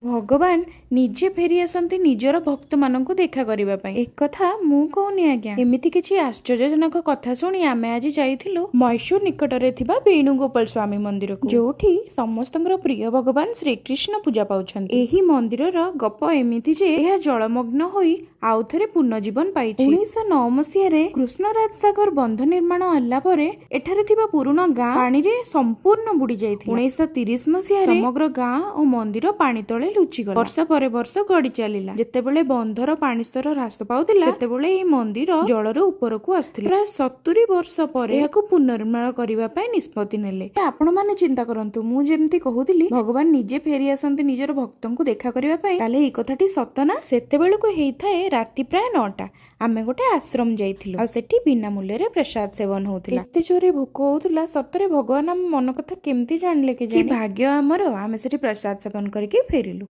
ଭଗବାନ ନିଜେ ଫେରି ଆସନ୍ତି ନିଜର ଭକ୍ତମାନଙ୍କୁ ଦେଖା କରିବା ପାଇଁ। ଏକଥା ମୁଁ କହୁନି ଆଜ୍ଞା। ଏମିତି କିଛି ଆଶ୍ଚର୍ଯ୍ୟଜନକ କଥା ଶୁଣି ଆମେ ଆଜି ଯାଇଥିଲୁ ମୈସୂର ନିକଟରେ ଥିବା ବେଣୁଗୋପାଳ ସ୍ୱାମୀ ମନ୍ଦିରକୁ, ଯୋଉଠି ସମସ୍ତଙ୍କର ପ୍ରିୟ ଭଗବାନ ଶ୍ରୀକୃଷ୍ଣ ପୂଜା ପାଉଛନ୍ତି। ଏହି ମନ୍ଦିରର ଗପ ଏମିତି ଯେ ଏହା ଜଳମଗ୍ନ ହୋଇ ଆଉ ଥରେ ପୁନର୍ଜୀବନ ପାଇଛି। 1909 ମସିହାରେ କୃଷ୍ଣରାଜ ସାଗର ବନ୍ଧ ନିର୍ମାଣ ହେଲା ପରେ ଏଠାରେ ଥିବା ପୁରୁଣା ଗାଁ ପାଣିରେ ସମ୍ପୂର୍ଣ୍ଣ ବୁଡି ଯାଇଥିଲା। 1930 ମସିହାରେ ସମଗ୍ର ଗାଁ ଓ ମନ୍ଦିର ପାଣି ତଳେ ଲୁଚିଗଲା। ବର୍ଷ ପରେ ବର୍ଷ ଗଡି ଚାଲିଲା। ଯେତେବେଳେ ବନ୍ଧର ପାଣି ସ୍ତର ହ୍ରାସ ପାଉଥିଲା, ସେତେବେଳେ ଏହି ମନ୍ଦିର ଜଳର ଉପରକୁ ଆସୁଥିଲା। ପ୍ରାୟ 70 ବର୍ଷ ପରେ ଏହାକୁ ପୁନର୍ନିର୍ମାଣ କରିବା ପାଇଁ ନିଷ୍ପତ୍ତି ନେଲେ। ଆପଣମାନେ ଚିନ୍ତା କରନ୍ତୁ, ମୁଁ ଯେମିତି କହୁଥିଲି ଭଗବାନ ନିଜେ ଫେରି ଆସନ୍ତି ନିଜର ଭକ୍ତଙ୍କୁ ଦେଖା କରିବା ପାଇଁ, ତାହେଲେ ଏଇ କଥାଟି ସତ ନା? ସେତେବେଳକୁ ହେଇଥାଏ ରାତି ପ୍ରାୟ 9ଟା। ଆମେ ଗୋଟେ ଆଶ୍ରମ ଯାଇଥିଲୁ ଆଉ ସେଠି ବିନା ମୂଲ୍ୟରେ ପ୍ରସାଦ ସେବନ ହଉଥିଲା। ଏତେ ଜୋରେ ଭୋକ ହଉଥିଲା, ସତରେ ଭଗବାନ ଆମ ମନ କଥା କେମିତି ଜାଣିଲେ କେଜାଣି? କି ଭାଗ୍ୟ ଆମର, ଆମେ ସେଠି ପ୍ରସାଦ ସେବନ କରିକି ଫେରିଲୁ।